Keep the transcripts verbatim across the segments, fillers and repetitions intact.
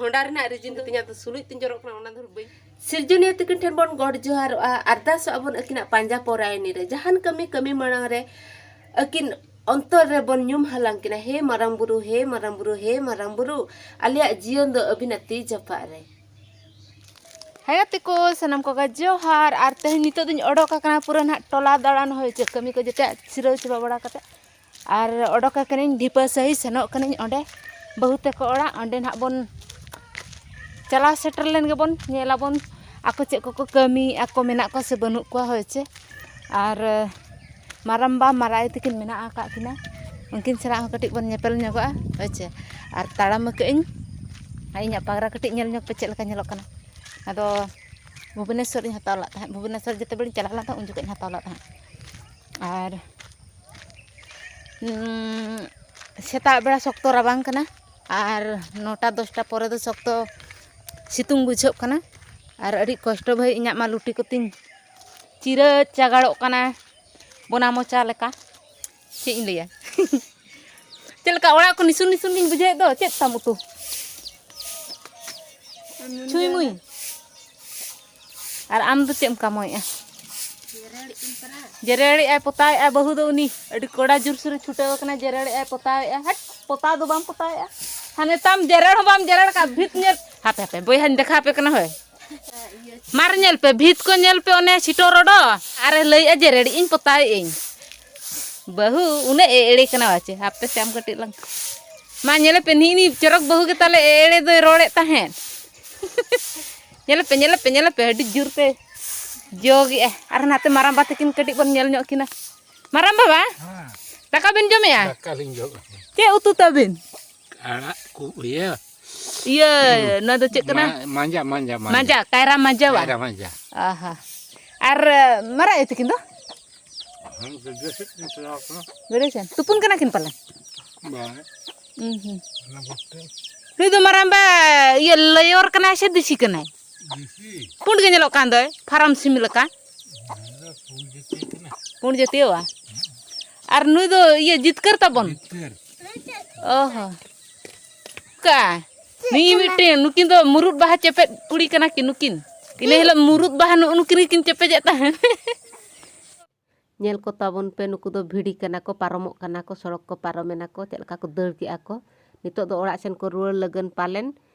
ᱦᱚᱸᱰᱟ ᱨᱮᱱᱟᱜ ᱨᱤᱡᱤᱱ ᱫᱚ ᱛᱤᱧᱟᱹᱜ ᱫᱚ ᱥᱩᱞᱩᱡ ᱛᱤᱧ ᱡᱚᱨᱚᱜ ᱠᱟᱱᱟ, ᱚᱱᱟ ᱫᱚ ᱵᱟᱹᱧ᱾ ᱥᱤᱨᱡᱚᱱᱤᱭᱟᱹ ᱛᱟᱹᱠᱤᱱ ᱴᱷᱮᱱ ᱵᱚᱱ ᱜᱚᱰ ᱡᱚᱦᱟᱨᱚᱜᱼᱟ, ᱟᱨᱫᱟᱥᱚᱜᱼᱟ ᱵᱚᱱ ᱟᱹᱠᱤᱱᱟᱜ ᱯᱟᱸᱡᱟ ᱯᱚᱨᱟᱭᱚᱱᱤ ᱨᱮ᱾ ᱡᱟᱦᱟᱱ ᱠᱟᱹᱢᱤ ᱠᱟᱹᱢᱤ ᱢᱟᱲᱟᱝ ᱨᱮ ᱟᱹᱠᱤᱱ ᱚᱱᱛᱚᱨ ᱨᱮᱵᱚᱱ ᱧᱩᱢ ᱦᱟᱞᱟᱝ ᱠᱤᱱᱟ, "ᱦᱮ ᱢᱟᱨᱟᱝ ᱵᱩᱨᱩ, ᱦᱮ ᱢᱟᱨᱟᱝ ᱵᱩᱨᱩ, ᱦᱮ ᱢᱟᱨᱟᱝ ᱵᱩᱨᱩ, ᱟᱞᱮᱭᱟᱜ ᱡᱤᱭᱚᱱ ᱫᱚ ᱟᱹᱵᱤᱱᱟᱜ ᱛᱤ ᱡᱟᱯᱟᱜ ᱨᱮ᱾" ᱦᱮᱸ ᱜᱟᱛᱮ ᱠᱚ, ᱥᱟᱱᱟᱢ ᱠᱚᱜᱮ ᱡᱚᱦᱟᱨ᱾ ᱟᱨ ᱛᱮᱦᱮᱧ ᱱᱤᱛᱚᱜ ᱫᱚᱧ ᱚᱰᱚᱠ ᱟᱠᱟᱱᱟ ᱯᱩᱨᱟᱹ ᱱᱟᱦᱟᱜ ᱴᱚᱞᱟ ᱫᱟᱬᱟᱱ, ᱦᱳᱭ ᱪᱮ, ᱠᱟᱹᱢᱤ ᱠᱚ ᱡᱚᱛᱚᱣᱟᱜ ᱥᱤᱨᱟᱹᱣ ᱪᱟᱵᱟ ᱵᱟᱲᱟ ᱠᱟᱛᱮ᱾ ᱟᱨ ᱚᱰᱚᱠ ᱟᱠᱟᱱᱟᱹᱧ ᱰᱷᱤᱯᱟᱹ ᱥᱟᱹᱦᱤ, ᱥᱮᱱᱚᱜ ᱠᱟᱹᱱᱟᱹᱧ ᱚᱸᱰᱮ ᱵᱟᱹᱦᱩ ᱛᱟᱠᱚ ᱚᱲᱟᱜ᱾ ᱚᱸᱰᱮ ᱱᱟᱦᱟᱜ ᱵᱚᱱ ᱪᱟᱞᱟᱣ ᱥᱮᱴᱮᱨ ᱞᱮᱱ ᱜᱮᱵᱚᱱ, ᱧᱮᱞ ᱟᱵᱚᱱ ᱟᱠᱚ ᱪᱮᱫ ᱠᱚᱠᱚ ᱠᱟᱹᱢᱤᱭᱮᱫᱼᱟ, ᱠᱚ ᱢᱮᱱᱟᱜ ᱠᱚᱣᱟ ᱥᱮ ᱵᱟᱹᱱᱩᱜ ᱠᱚᱣᱟ, ᱦᱳᱭ ᱪᱮ᱾ ᱟᱨ ᱢᱟᱨᱟᱢᱵᱟ ᱢᱟᱨᱟᱭ ᱛᱟᱹᱠᱤᱱ ᱢᱮᱱᱟᱜ ᱟᱠᱟᱫ ᱠᱤᱱᱟ, ᱩᱱᱠᱤᱱ ᱥᱟᱞᱟᱜ ᱦᱚᱸ ᱠᱟᱹᱴᱤᱡ ᱵᱚᱱ ᱧᱮᱯᱮᱞ ᱧᱚᱜᱚᱜᱼᱟ, ᱦᱳᱭ ᱪᱮ᱾ ᱟᱨ ᱛᱟᱲᱟᱢ ᱟᱠᱟᱫ ᱟᱹᱧ, ᱟᱨ ᱤᱧᱟᱹᱜ ᱯᱟᱜᱽᱨᱟ ᱠᱟᱹᱴᱤᱡ ᱧᱮᱞ ᱧᱚᱜ ᱯᱮ ᱪᱮᱫ ᱞᱮᱠᱟ ᱧᱮᱞᱚᱜ ᱠᱟᱱᱟ᱾ ᱟᱫᱚ ᱵᱷᱩᱵᱽᱱᱮᱥᱚᱨ ᱤᱧ ᱦᱟᱛᱟᱣ ᱞᱮᱫ ᱛᱟᱦᱮᱸᱫ, ᱵᱷᱩᱵᱽᱱᱮᱥᱚᱨ ᱡᱮᱛᱮ ᱵᱮᱲᱟᱧ ᱪᱟᱞᱟᱣ ᱞᱮᱱ ᱛᱟᱦᱮᱸᱫ ᱩᱱ ᱡᱚᱠᱷᱚᱡ ᱤᱧ ᱦᱟᱛᱟᱣ ᱞᱮᱫ ᱛᱟᱦᱮᱸᱫ᱾ ᱟᱨ ᱩᱸ, ᱥᱮᱛᱟᱜ ᱵᱮᱲᱟ ᱥᱚᱠᱛᱚ ᱨᱟᱵᱟᱝ ᱠᱟᱱᱟ, ᱟᱨ ᱱᱚᱴᱟ ᱫᱚᱥᱴᱟ ᱯᱚᱨᱮ ᱫᱚ ᱥᱚᱠᱛᱚ ᱥᱤᱛᱩᱝ ᱵᱩᱡᱷᱟᱹᱜ ᱠᱟᱱᱟ᱾ ᱟᱨ ᱟᱹᱰᱤ ᱠᱚᱥᱴᱚ ᱵᱷᱟᱹᱭ, ᱤᱧᱟᱹᱜ ᱢᱟ ᱞᱩᱴᱤ ᱠᱚᱛᱤᱧ ᱪᱤᱨᱟᱹ ᱪᱟᱜᱟᱲᱚᱜ ᱠᱟᱱᱟ, ᱵᱚᱱᱟ ᱢᱚᱪᱟ ᱞᱮᱠᱟ᱾ ᱪᱮᱫ ᱤᱧ ᱞᱟᱹᱭᱟ? ᱪᱮᱫ ᱞᱮᱠᱟ ᱚᱲᱟᱜ ᱠᱚ ᱱᱤᱥᱩᱱ ᱱᱤᱥᱩᱱ ᱜᱤᱧ ᱵᱩᱡᱷᱟᱹᱣᱮᱫ ᱫᱚ? ᱪᱮᱫ ᱛᱟᱢ ᱩᱛᱩ? ᱪᱷᱩᱭ ᱢᱩᱭ᱾ ᱟᱨ ᱟᱢ ᱫᱚ ᱪᱮᱫ ᱮᱢ ᱠᱟᱢᱚᱭᱮᱫᱼᱟ? ᱡᱮᱨᱮᱲᱮᱫ ᱟᱭ, ᱯᱚᱛᱟᱣᱮᱫ ᱟᱭ ᱵᱟᱹᱦᱩ ᱫᱚ ᱩᱱᱤ᱾ ᱟᱹᱰᱤ ᱠᱚᱲᱟ ᱡᱳᱨᱥᱳᱨᱮ ᱪᱷᱩᱴᱟᱹᱣ ᱟᱠᱟᱱᱟ, ᱡᱮᱨᱮᱲᱮᱫ ᱟᱭ, ᱯᱚᱛᱟᱣᱮᱫ ᱟᱭ᱾ ᱦᱟᱴ, ᱯᱚᱛᱟᱣ ᱫᱚ ᱵᱟᱢ ᱯᱚᱛᱟᱣᱮᱫᱼᱟ᱾ ᱦᱟᱱᱮ ᱛᱟᱢ ᱡᱮᱨᱮᱲ ᱦᱚᱸ ᱵᱟᱢ ᱡᱮᱨᱮᱲ ᱠᱟᱜᱼᱟ, ᱵᱷᱤᱛ ᱧᱮᱞ᱾ ᱦᱟᱯᱮ, ᱦᱟᱯᱮ, ᱵᱚᱭᱦᱟᱧ ᱫᱮᱠᱷᱟᱣ ᱟᱯᱮ ᱠᱟᱱᱟ, ᱦᱳᱭ᱾ ᱢᱟᱨ ᱧᱮᱞ ᱯᱮ, ᱵᱷᱤᱛ ᱠᱚ ᱧᱮᱞ ᱯᱮ, ᱚᱱᱮ ᱥᱤᱴᱚ ᱨᱚᱰᱚ᱾ ᱟᱨᱮ ᱞᱟᱹᱭᱮᱫᱼᱟ, "ᱡᱮᱨᱮᱲᱮᱫ ᱟᱹᱧ, ᱯᱚᱛᱟᱣᱮᱫ ᱟᱹᱧ᱾" ᱵᱟᱹᱦᱩ ᱩᱱᱟᱹᱜ ᱮ ᱮᱲᱮ ᱠᱟᱱᱟ, ᱵᱟᱪᱮ? ᱦᱟᱯᱮ ᱥᱮ ᱟᱢ ᱠᱟᱹᱴᱤᱡ ᱞᱟᱝ᱾ ᱢᱟ, ᱧᱮᱞᱮ ᱯᱮ, ᱱᱤᱜ ᱱᱤ ᱪᱚᱨᱚᱠ ᱵᱟᱹᱦᱩ ᱜᱮ ᱛᱟᱞᱮ ᱮᱲᱮ ᱫᱚᱭ ᱨᱚᱲᱮᱫ ᱛᱟᱦᱮᱸᱫ᱾ ᱧᱮᱞᱮ ᱯᱮ, ᱧᱮᱞᱮ ᱯᱮ, ᱧᱮᱞᱮ ᱯᱮ, ᱟᱹᱰᱤ ᱡᱳᱨ ᱛᱮ ᱡᱚᱜᱮᱜᱼᱟ᱾ ᱟᱨ ᱱᱟᱛᱮ ᱢᱟᱨᱟᱝᱵᱟ ᱛᱟᱹᱠᱤᱱ ᱠᱟᱹᱴᱤᱡ ᱵᱚᱱ ᱧᱮᱞ ᱧᱚᱜ ᱠᱤᱱᱟ᱾ ᱢᱟᱨᱟᱝᱵᱟ ᱵᱟ, ᱦᱮᱸ᱾ ᱫᱟᱠᱟ ᱵᱤᱱ ᱡᱚᱢᱮᱜᱼᱟ? ᱫᱟᱠᱟ ᱞᱤᱧ ᱡᱚᱢᱮᱜᱼᱟ᱾ ᱪᱮᱫ ᱩᱛᱩ ᱛᱟᱵᱤᱱ? ᱟᱲᱟᱜ ᱠᱚ, ᱤᱭᱟᱹ᱾ ᱤᱭᱟᱹ, ᱦᱩᱸ᱾ ᱱᱚᱣᱟ ᱫᱚ ᱪᱮᱫ ᱠᱟᱱᱟ? ᱢᱟ-, ᱢᱟᱸᱡᱟ, ᱢᱟᱸᱡᱟ, ᱢᱟᱸᱡᱟ᱾ ᱢᱟᱸᱡᱟ, ᱠᱟᱭᱨᱟ ᱢᱟᱸᱡᱟ ᱵᱟ? ᱠᱟᱭᱨᱟ ᱢᱟᱸᱡᱟ᱾ ᱟᱦᱟ᱾ ᱟᱨ, ᱢᱟᱨᱟᱝ ᱟᱭᱳ ᱛᱟᱹᱠᱤᱱ ᱫᱚ? ᱦᱮᱸ, ᱜᱟᱹᱰᱭᱟᱹ ᱥᱮᱫ ᱠᱤᱱ ᱪᱟᱞᱟᱣ ᱠᱟᱱᱟ᱾ ᱜᱟᱹᱰᱭᱟᱹ ᱥᱮᱱ? ᱛᱩᱯᱩᱱ ᱠᱟᱱᱟ ᱠᱤᱱ ᱯᱟᱞᱮ? ᱵᱟᱝ᱾ ᱩᱸ ᱦᱩᱸ᱾ ᱚᱱᱟ ᱵᱚᱥᱛᱮ᱾ ᱱᱩᱭ ᱫᱚ ᱢᱟᱨᱟᱝᱵᱟ, ᱤᱭᱟᱹ, ᱞᱟᱭᱚᱨ ᱠᱟᱱᱟᱭ ᱥᱮ ᱫᱮᱥᱤ ᱠᱟᱱᱟᱭ? ᱫᱮᱥᱤ᱾ ᱯᱩᱸᱰ ᱜᱮ ᱧᱮᱞᱚᱜ ᱠᱟᱱ ᱫᱚᱭ, ᱯᱷᱟᱨᱟᱢ ᱥᱤᱢ ᱞᱮᱠᱟ᱾ ᱚᱱᱟ ᱫᱚ ᱯᱩᱸᱰ ᱡᱟᱹᱛᱤ ᱠᱟᱱᱟ᱾ ᱯᱩᱸᱰ ᱡᱟᱹᱛᱤᱭᱟᱹᱣᱟ? ᱟᱨ ᱱᱩᱭ ᱫᱚ, ᱤᱭᱟᱹ, ᱡᱤᱛᱠᱟᱹᱨ ᱛᱟᱵᱚᱱ? ᱡᱤᱛᱠᱟᱹᱨ᱾ ᱚ ᱦᱚᱸ᱾ ᱚᱠᱟ? ᱱᱤᱭᱟᱹ ᱢᱤᱫᱴᱮᱱ, ᱱᱩᱠᱤᱱ ᱫᱚ ᱢᱩᱨᱩᱫ ᱵᱟᱦᱟ ᱪᱮᱯᱮᱫ ᱠᱩᱲᱤ ᱠᱟᱱᱟ ᱠᱤᱱ ᱱᱩᱠᱤᱱ᱾ ᱤᱱᱟᱹ ᱦᱤᱞᱳᱜ ᱢᱩᱨᱩᱫ ᱵᱟᱦᱟ ᱱᱩᱜᱼᱩ ᱱᱩᱠᱤᱱ ᱜᱮᱠᱤᱱ ᱪᱮᱯᱮᱡᱮᱫ ᱛᱟᱦᱮᱸᱫ᱾ ᱧᱮᱞ ᱠᱚ ᱛᱟᱵᱚᱱ ᱯᱮ, ᱱᱩᱠᱩ ᱫᱚ ᱵᱷᱤᱰᱤ ᱠᱟᱱᱟ ᱠᱚ, ᱯᱟᱨᱚᱢᱚᱜ ᱠᱟᱱᱟ ᱠᱚ, ᱥᱚᱲᱚᱠ ᱠᱚ ᱯᱟᱨᱚᱢᱮᱱᱟ ᱠᱚ, ᱪᱮᱫ ᱞᱮᱠᱟ ᱠᱚ ᱫᱟᱹᱲ ᱠᱮᱜᱼᱟ ᱠᱚ᱾ ᱱᱤᱛᱚᱜ ᱫᱚ ᱚᱲᱟᱜ ᱥᱮᱱ ᱠᱚ ᱨᱩᱣᱟᱹᱲ ᱞᱟᱹᱜᱤᱫ ᱯᱟᱞᱮᱱ᱾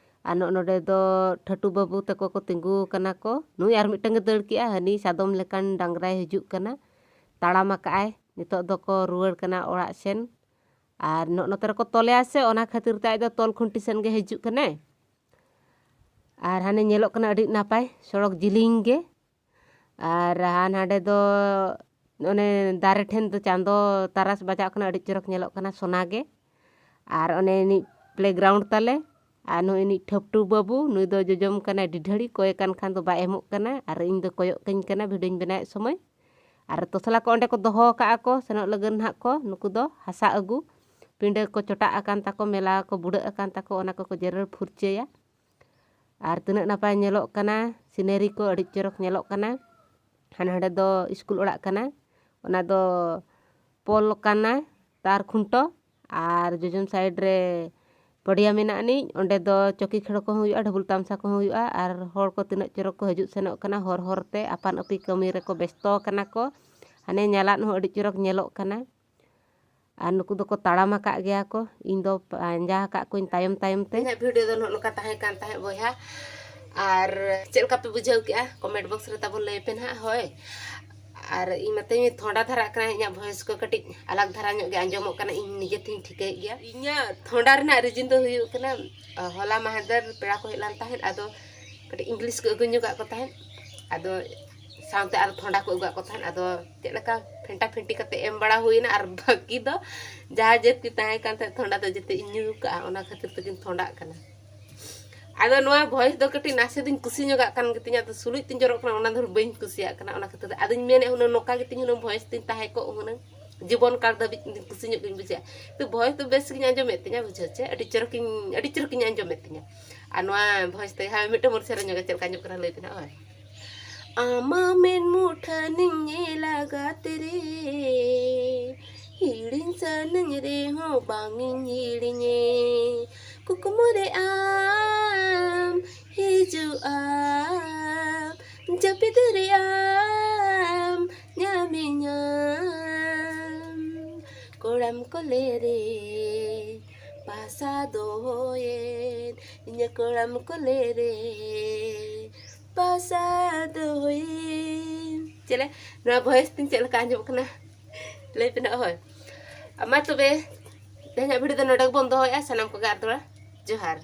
ᱟᱨ ᱱᱚᱜᱼᱚ ᱱᱚᱰᱮ ᱫᱚ ᱴᱷᱟᱹᱴᱩ ᱵᱟᱹᱵᱩ ᱛᱟᱠᱚ ᱠᱚ ᱛᱤᱸᱜᱩ ᱟᱠᱟᱱᱟ ᱠᱚ᱾ ᱱᱩᱭ ᱟᱨ ᱢᱤᱫᱴᱟᱝ ᱜᱮ ᱫᱟᱹᱲ ᱠᱮᱜᱼᱟ, ᱦᱟᱹᱱᱤ ᱥᱟᱫᱚᱢ ᱞᱮᱠᱟᱱ ᱰᱟᱝᱨᱟᱭ ᱦᱤᱡᱩᱜ ᱠᱟᱱᱟ, ᱛᱟᱲᱟᱢ ᱟᱠᱟᱜᱼᱟᱭ᱾ ᱱᱤᱛᱚᱜ ᱫᱚᱠᱚ ᱨᱩᱣᱟᱹᱲ ᱠᱟᱱᱟ ᱚᱲᱟᱜ ᱥᱮᱱ᱾ ᱟᱨ ᱱᱚᱜᱼᱚ ᱱᱚᱛᱮ ᱨᱮᱠᱚ ᱛᱚᱞᱮᱭᱟ ᱥᱮ, ᱚᱱᱟ ᱠᱷᱟᱹᱛᱤᱨ ᱛᱮ ᱟᱡ ᱫᱚ ᱛᱚᱞ ᱠᱷᱩᱱᱴᱤ ᱥᱮᱱ ᱜᱮ ᱦᱤᱡᱩᱜ ᱠᱟᱱᱟᱭ᱾ ᱟᱨ ᱦᱟᱱᱮ ᱧᱮᱞᱚᱜ ᱠᱟᱱᱟ ᱟᱹᱰᱤ ᱱᱟᱯᱟᱭ ᱥᱚᱲᱚᱠ ᱡᱤᱞᱤᱧ ᱜᱮ᱾ ᱟᱨ ᱦᱟᱱ ᱦᱟᱸᱰᱮ ᱫᱚ ᱚᱱᱮ ᱫᱟᱨᱮ ᱴᱷᱮᱱ ᱫᱚ ᱪᱟᱸᱫᱚ ᱛᱟᱨᱟᱥ ᱵᱟᱡᱟᱜ ᱠᱟᱱᱟ, ᱟᱹᱰᱤ ᱪᱚᱨᱚᱠ ᱧᱮᱞᱚᱜ ᱠᱟᱱᱟ ᱥᱚᱱᱟ ᱜᱮ᱾ ᱟᱨ ᱚᱱᱮ ᱤᱱᱤᱡ ᱯᱞᱮᱜᱨᱟᱣᱩᱱᱰ ᱛᱟᱞᱮ, ᱟᱨ ᱱᱩᱭ ᱤᱱᱤᱡ ᱴᱷᱟᱹᱯᱴᱩ ᱵᱟᱹᱵᱩ, ᱱᱩᱭ ᱫᱚ ᱡᱚᱡᱚᱢ ᱠᱟᱱᱟᱭ ᱰᱤᱰᱷᱟᱹᱲᱤ, ᱠᱚᱭᱮ ᱠᱟᱱ ᱠᱷᱟᱱ ᱫᱚ ᱵᱟᱭ ᱮᱢᱚᱜ ᱠᱟᱱᱟ, ᱟᱨ ᱤᱧ ᱫᱚ ᱠᱚᱭᱚᱜ ᱠᱟᱹᱧ ᱠᱟᱱᱟ ᱵᱷᱤᱰᱤᱭᱳᱧ ᱵᱮᱱᱟᱣᱮᱫ ᱥᱚᱢᱚᱭ᱾ ᱟᱨ ᱛᱚᱥᱞᱟ ᱠᱚ ᱚᱸᱰᱮ ᱠᱚ ᱫᱚᱦᱚ ᱟᱠᱟᱫᱼᱟ ᱠᱚ, ᱥᱮᱱᱚᱜ ᱞᱟᱹᱜᱤᱫ ᱱᱟᱦᱟᱜ ᱠᱚ, ᱱᱩᱠᱩ ᱫᱚ ᱦᱟᱥᱟ ᱟᱹᱜᱩ, ᱯᱤᱸᱰᱟᱹ ᱠᱚ ᱪᱚᱴᱟᱜ ᱟᱠᱟᱱ ᱛᱟᱠᱚ, ᱢᱮᱞᱟ ᱠᱚ ᱵᱩᱰᱟᱹᱜ ᱟᱠᱟᱱ ᱛᱟᱠᱚ, ᱚᱱᱟ ᱠᱚᱠᱚ ᱡᱮᱨᱮᱲ ᱯᱷᱩᱨᱪᱟᱹᱭᱟ᱾ ᱟᱨ ᱛᱤᱱᱟᱹᱜ ᱱᱟᱯᱟᱭ ᱧᱮᱞᱚᱜ ᱠᱟᱱᱟ, ᱥᱤᱱᱟᱨᱤ ᱠᱚ ᱟᱹᱰᱤ ᱪᱚᱨᱚᱠ ᱧᱮᱞᱚᱜ ᱠᱟᱱᱟ᱾ ᱦᱟᱱᱮ ᱦᱟᱸᱰᱮ ᱫᱚ ᱥᱠᱩᱞ ᱚᱲᱟᱜ ᱠᱟᱱᱟ, ᱚᱱᱟ ᱫᱚ ᱯᱳᱞ ᱠᱟᱱᱟ, ᱛᱟᱨ ᱠᱷᱩᱱᱴᱟᱹᱣ᱾ ᱟᱨ ᱡᱚᱡᱚᱢ ᱥᱟᱭᱤᱰ ᱨᱮ ᱯᱚᱰᱤᱭᱟ ᱢᱮᱱᱟᱜ ᱟᱹᱱᱤᱡ, ᱚᱸᱰᱮ ᱫᱚ ᱪᱚᱠᱤ ᱠᱷᱮᱲᱚ ᱠᱚᱦᱚᱸ ᱦᱩᱭᱩᱜᱼᱟ, ᱰᱷᱟᱹᱵᱩᱞ ᱛᱟᱢᱥᱟ ᱠᱚᱦᱚᱸ ᱦᱩᱭᱩᱜᱼᱟ᱾ ᱟᱨ ᱦᱚᱲ ᱠᱚ ᱛᱤᱱᱟᱹᱜ ᱪᱚᱨᱚᱠ ᱠᱚ ᱦᱤᱡᱩᱜ ᱥᱮᱱᱚᱜ ᱠᱟᱱᱟ, ᱦᱚᱨ ᱦᱚᱨ ᱛᱮ ᱟᱯᱟᱱ ᱟᱹᱯᱤ ᱠᱟᱹᱢᱤ ᱨᱮᱠᱚ ᱵᱮᱥᱛᱚ ᱟᱠᱟᱱᱟ ᱠᱚ᱾ ᱦᱟᱱᱮ ᱧᱟᱞᱟᱫ ᱦᱚᱸ ᱟᱹᱰᱤ ᱪᱚᱨᱚᱠ ᱧᱮᱞᱚᱜ ᱠᱟᱱᱟ᱾ ᱟᱨ ᱱᱩᱠᱩ ᱫᱚᱠᱚ ᱛᱟᱲᱟᱢ ᱟᱠᱟᱫ ᱜᱮᱭᱟ ᱠᱚ, ᱤᱧ ᱫᱚ ᱯᱟᱸᱡᱟ ᱟᱠᱟᱫ ᱠᱚᱣᱟᱧ ᱛᱟᱭᱚᱢ ᱛᱟᱭᱚᱢ ᱛᱮ᱾ ᱤᱧᱟᱹᱜ ᱵᱷᱤᱰᱤᱭᱳ ᱫᱚ ᱱᱚᱜᱼᱚ ᱱᱚᱝᱠᱟ ᱛᱟᱦᱮᱸ ᱠᱟᱱ ᱛᱟᱦᱮᱸᱫ ᱵᱚᱭᱦᱟ᱾ ᱟᱨ ᱪᱮᱫ ᱞᱮᱠᱟ ᱯᱮ ᱵᱩᱡᱷᱟᱹᱣ ᱠᱮᱜᱼᱟ, ᱠᱚᱢᱮᱱᱴ ᱵᱚᱠᱥ ᱨᱮ ᱛᱟᱵᱚᱱ ᱞᱟᱹᱭ ᱯᱮ ᱱᱟᱦᱟᱜ᱾ ᱦᱳᱭ, ᱟᱨ ᱤᱧ ᱢᱟᱛᱚᱧ ᱛᱷᱚᱸᱰᱟ ᱫᱷᱟᱨᱟᱜ ᱠᱟᱱᱟ, ᱤᱧᱟᱹᱜ ᱵᱷᱚᱭᱮᱥ ᱠᱚ ᱠᱟᱹᱴᱤᱡ ᱟᱞᱟᱜᱽ ᱫᱷᱟᱨᱟ ᱧᱚᱜ ᱜᱮ ᱟᱸᱡᱚᱢᱚᱜ ᱠᱟᱱᱟ, ᱤᱧ ᱱᱤᱡᱮ ᱛᱤᱧ ᱴᱷᱤᱠᱟᱹᱭᱮᱫ ᱜᱮᱭᱟ᱾ ᱤᱧᱟᱹᱜ ᱛᱷᱚᱸᱰᱟ ᱨᱮᱱᱟᱜ ᱨᱤᱡᱤᱱ ᱫᱚ ᱦᱩᱭᱩᱜ ᱠᱟᱱᱟ, ᱦᱚᱞᱟ ᱢᱟᱦᱫᱮᱨ ᱯᱮᱲᱟ ᱠᱚ ᱦᱮᱡ ᱞᱮᱱ ᱛᱟᱦᱮᱸᱫ, ᱟᱫᱚ ᱠᱟᱹᱴᱤᱡ ᱤᱝᱞᱤᱥ ᱠᱚ ᱟᱹᱜᱩ ᱧᱚᱜᱟᱜ ᱠᱚ ᱛᱟᱦᱮᱸᱫ, ᱟᱫᱚ ᱥᱟᱶᱛᱮ ᱟᱨ ᱛᱷᱚᱸᱰᱟ ᱠᱚ ᱟᱹᱜᱩᱣᱟᱜ ᱠᱚ ᱛᱟᱦᱮᱸᱫ᱾ ᱟᱫᱚ ᱪᱮᱫ ᱞᱮᱠᱟ ᱯᱷᱮᱱᱴᱟ ᱯᱷᱮᱱᱴᱤ ᱠᱟᱛᱮ ᱮᱢ ᱵᱟᱲᱟ ᱦᱩᱭᱱᱟ, ᱟᱨ ᱵᱟᱹᱠᱤ ᱫᱚ ᱡᱟᱦᱟᱸ ᱡᱟᱹᱛ ᱜᱮ ᱛᱟᱦᱮᱸ ᱠᱟᱱ ᱛᱟᱦᱮᱸᱫ, ᱛᱷᱚᱸᱰᱟ ᱫᱚ ᱡᱚᱛᱚ ᱤᱧ ᱧᱩ ᱠᱟᱜᱼᱟ, ᱚᱱᱟ ᱠᱷᱟᱹᱛᱤᱨ ᱛᱮᱜᱤᱧ ᱛᱷᱚᱸᱰᱟᱜ ᱠᱟᱱᱟ᱾ ᱟᱫᱚ ᱱᱚᱣᱟ ᱵᱷᱚᱭᱮᱥ ᱫᱚ ᱠᱟᱹᱴᱤᱡ ᱱᱟᱥᱮ ᱫᱚᱧ ᱠᱩᱥᱤ ᱧᱚᱜᱟᱜ ᱠᱟᱱ ᱜᱮᱛᱤᱧᱟ, ᱟᱫᱚ ᱥᱩᱞᱩᱡ ᱛᱤᱧ ᱡᱚᱨᱚᱜ ᱠᱟᱱᱟ, ᱚᱱᱟ ᱫᱚ ᱵᱟᱹᱧ ᱠᱩᱥᱤᱭᱟᱜ ᱠᱟᱱᱟ᱾ ᱚᱱᱟ ᱠᱷᱟᱹᱛᱤᱨ ᱛᱮ ᱟᱫᱚᱧ ᱢᱮᱱᱮᱫ ᱦᱩᱱᱟᱹᱝ ᱱᱚᱝᱠᱟ ᱜᱮᱛᱤᱧ ᱦᱩᱱᱟᱹᱝ ᱵᱷᱚᱭᱮᱥ ᱛᱤᱧ ᱛᱟᱦᱮᱸ ᱠᱚᱜ ᱦᱩᱱᱟᱹᱝ, ᱡᱤᱵᱚᱱ ᱠᱟᱞ ᱫᱷᱟᱹᱵᱤᱡ ᱤᱧ ᱠᱩᱥᱤ ᱧᱚᱜ ᱜᱤᱧ ᱵᱩᱡᱷᱟᱹᱣᱟ᱾ ᱛᱚ ᱵᱷᱚᱭᱮᱥ ᱫᱚ ᱵᱮᱥ ᱜᱤᱧ ᱟᱸᱡᱚᱢᱮᱫ ᱛᱤᱧᱟ, ᱵᱩᱡᱷᱟᱹᱣ ᱪᱮ, ᱟᱹᱰᱤ ᱪᱚᱨᱚᱠᱤᱧ, ᱟᱹᱰᱤ ᱪᱚᱨᱚᱠᱤᱧ ᱟᱸᱡᱚᱢᱮᱫ ᱛᱤᱧᱟ᱾ ᱟᱨ ᱱᱚᱣᱟ ᱵᱷᱚᱭᱮᱥ ᱛᱮ ᱦᱟᱸᱜ ᱢᱤᱫᱴᱟᱝ ᱢᱚᱱ ᱥᱮᱨᱮᱧ ᱧᱚᱜᱟ, ᱪᱮᱫ ᱞᱮᱠᱟ ᱟᱸᱡᱚᱢᱚᱜ ᱠᱟᱱᱟ ᱞᱟᱹᱭ ᱯᱮ ᱱᱟᱜ᱾ ᱦᱳᱭ᱾ ᱟᱢᱟᱜ ᱢᱮᱫ ᱢᱩᱴᱷᱟᱹᱱᱤᱧ ᱧᱮᱞ ᱟᱠᱟᱫ ᱨᱮ, ᱦᱤᱲᱤᱧ ᱥᱟᱱᱟᱧ ᱨᱮᱦᱚᱸ ᱵᱟᱝ ᱤᱧ ᱦᱤᱲᱤᱧᱮ᱾ ᱠᱩᱠᱢᱩ ᱨᱮ ᱟᱢ ᱦᱤᱡᱩᱜ ᱟᱢ, ᱡᱟᱹᱯᱤᱫ ᱨᱮ ᱟᱢ ᱧᱟᱢᱤᱧᱟᱢ᱾ ᱠᱚᱲᱟᱢ ᱠᱚᱞᱮ ᱨᱮ ᱵᱟᱥᱟ ᱫᱚᱦᱚᱭᱮᱱ, ᱤᱧᱟᱹᱜ ᱠᱚᱲᱟᱢ ᱠᱚᱞᱮ ᱨᱮ ᱵᱟᱥᱟ ᱫᱚᱦᱚᱭᱮᱱ᱾ ᱪᱮᱞᱮ, ᱱᱚᱣᱟ ᱵᱷᱚᱭᱮᱥ ᱛᱤᱧ ᱪᱮᱫ ᱞᱮᱠᱟ ᱟᱸᱡᱚᱢᱚᱜ ᱠᱟᱱᱟ? ᱞᱟᱹᱭ ᱯᱮ ᱱᱟᱜ ᱦᱳᱭ᱾ ᱟᱨ ᱢᱟ ᱛᱚᱵᱮ, ᱛᱮᱦᱮᱧᱟᱜ ᱵᱷᱤᱰᱤᱭᱳ ᱫᱚ ᱱᱚᱰᱮ ᱜᱮᱵᱚᱱ ᱫᱚᱦᱚᱭᱮᱫᱼᱟ᱾ ᱥᱟᱱᱟᱢ ᱠᱚᱜᱮ ᱟᱨ ᱛᱷᱚᱲᱟ ᱡᱚᱦᱟᱨ᱾